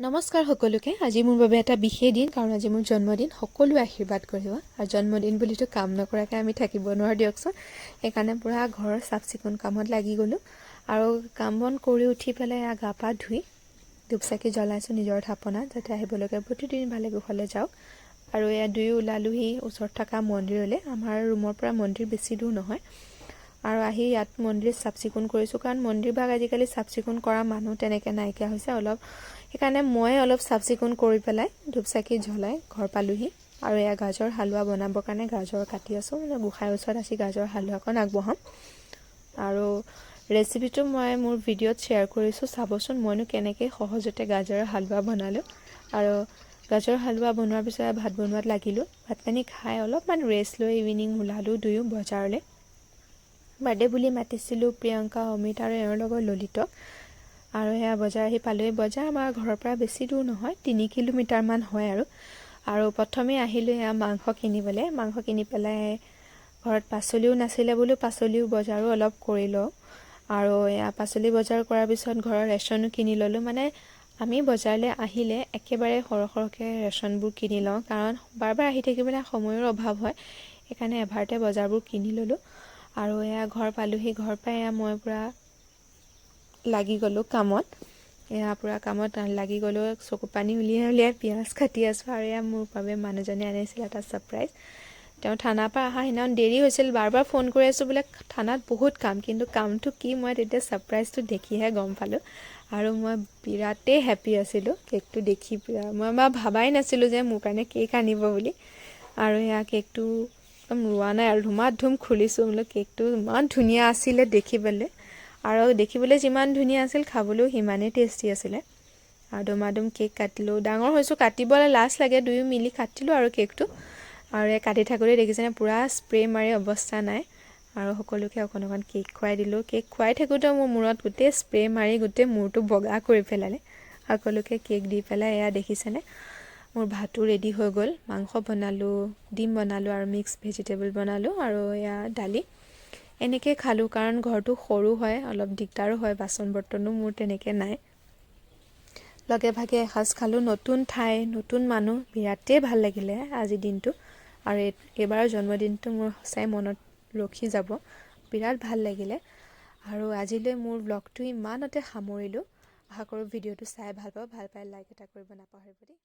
নমস্কাৰ সকলোকে। আজি মোৰ বাবে এটা বিশেষ দিন, কাৰণ আজি মোৰ জন্মদিন। সকলোৱে আশীৰ্বাদ কৰিব। আৰু জন্মদিন বুলিতো কাম নকৰাকৈ আমি থাকিব নোৱাৰোঁ দিয়কচোন। সেইকাৰণে পূৰা ঘৰৰ চাফ চিকুণ কামত লাগি গ'লোঁ আৰু কাম বন কৰি উঠি পেলাই এয়া গা পা ধুই ধূপ চাকি জ্বলাইছোঁ নিজৰ থাপনাত, যাতে আহিবলগীয়া প্ৰতিদিন ভালে কুশলে যাওক। আৰু এয়া দুয়ো ওলালোহি ওচৰত থকা মন্দিৰলৈ। আমাৰ ৰুমৰ পৰা মন্দিৰ বেছি দূৰ নহয়। আৰু আহি ইয়াত মন্দিৰ চাফ চিকুণ কৰিছোঁ, কাৰণ মন্দিৰভাগ আজিকালি চাফ চিকুণ কৰা মানুহ তেনেকৈ নাইকিয়া হৈছে অলপ। সেইকাৰণে মই অলপ চাফ চিকুণ কৰি পেলাই ধূপ চাকি জ্বলাই ঘৰ পালোহি। আৰু এয়া গাজৰ হালোৱা বনাবৰ কাৰণে গাজৰ কাটি আছোঁ, মানে গোঁসাইৰ ওচৰত আছি গাজৰ হালোৱাকণ আগবঢ়াম। আৰু ৰেচিপিটো মই মোৰ ভিডিঅ'ত শ্বেয়াৰ কৰিছোঁ, চাবচোন মইনো কেনেকৈ সহজতে গাজৰৰ হালোৱা বনালোঁ। আৰু গাজৰ হালোৱা বনোৱাৰ পিছত ভাত বনোৱাত লাগিলোঁ। ভাত পানী খাই অলপমান ৰেষ্ট লৈ ইভিনিং ওলালোঁ দুয়ো বজাৰলৈ। বাৰ্থডে বুলি মাতিছিলোঁ প্ৰিয়ংকা, অমিত আৰু এওঁৰ লগৰ ললিতক। আৰু সেয়া বজাৰ আহি পালোঁহি। বজাৰ আমাৰ ঘৰৰ পৰা বেছি দূৰ নহয়, 3 কিলোমিটাৰমান হয়। আৰু আৰু প্ৰথমে আহিলোঁ এয়া মাংস কিনিবলৈ। মাংস কিনি পেলাই ঘৰত পাচলিও নাছিলে, বোলো পাচলিও বজাৰো অলপ কৰি লওঁ। আৰু এয়া পাচলি বজাৰ কৰাৰ পিছত ঘৰৰ ৰেচনো কিনি ল'লোঁ। মানে আমি বজাৰলৈ আহিলে একেবাৰে সৰহ সৰহকৈ ৰেচনবোৰ কিনি লওঁ, কাৰণ বাৰ বাৰ আহি থাকিবলৈ সময়ৰ অভাৱ হয়। সেইকাৰণে এবাৰতে বজাৰবোৰ কিনি ল'লোঁ। আৰু এয়া ঘৰ পালোহি। ঘৰ পাই এয়া মই পূৰা লাগি গ'লোঁ কামত। এয়া পূৰা কামত লাগি গ'লোঁ, চকু পানী উলিয়াই উলিয়াই পিঁয়াজ কাটি আছোঁ। আৰু এয়া মোৰ বাবে মানুহজনে আনিছিলে এটা ছাৰপ্ৰাইজ। তেওঁ থানাৰ পৰা অহা সেইদিনাখন দেৰি হৈছিল। বাৰ বাৰ ফোন কৰি আছোঁ, বোলে থানাত বহুত কাম। কিন্তু কামটো কি মই তেতিয়া ছাৰপ্ৰাইজটো দেখিহে গম পালোঁ। আৰু মই বিৰাটেই হেপ্পী আছিলোঁ কেকটো দেখি। মই ভাবাই নাছিলোঁ যে মোৰ কাৰণে কেক আনিব বুলি। আৰু এয়া কেকটো একদম ৰোৱা নাই আৰু ধুমা ধুম খুলিছোঁ। বোলো কেকটো ইমান ধুনীয়া আছিলে দেখিবলৈ, আৰু দেখিবলৈ যিমান ধুনীয়া আছিল, খাবলৈও সিমানেই টেষ্টি আছিলে। আৰু ধুমাধুম কেক কাটিলোঁ। ডাঙৰ হৈছোঁ, কাটিবলৈ লাজ লাগে, দুয়ো মিলি কাটিলোঁ আৰু কেকটো। আৰু এই কাটি থাকোঁতে দেখিছেনে, পূৰা স্প্ৰে মাৰি অৱস্থা নাই। আৰু সকলোকে অকণ অকণ কেক খুৱাই দিলোঁ। কেক খুৱাই থাকোঁতেও মোৰ মূৰত গোটেই স্প্ৰে মাৰি গোটেই মূৰটো বগা কৰি পেলালে। সকলোকে কেক দি পেলাই এয়া দেখিছেনে, মোৰ ভাতো ৰেডি হৈ গ'ল। মাংস বনালোঁ, ডিম বনালোঁ আৰু মিক্স ভেজিটেবল বনালোঁ আৰু এয়া দালি। এনেকৈ খালোঁ, কাৰণ ঘৰটো সৰু হয়, অলপ দিগদাৰো হয়, বাচন বৰ্তনো মোৰ তেনেকৈ নাই। লগে ভাগে এসাঁজ খালোঁ। নতুন ঠাই, নতুন মানুহ, বিৰাটেই ভাল লাগিলে আজিৰ দিনটো। আৰু এইবাৰৰ জন্মদিনটো মোৰ সঁচাই মনত ৰখি যাব। বিৰাট ভাল লাগিলে। আৰু আজিলৈ মোৰ ব্লগটো ইমানতে সামৰিলোঁ। আশা কৰোঁ ভিডিঅ'টো চাই ভাল পাব। ভাল পাই লাইক এটা কৰিব নাপাহৰিব দেই।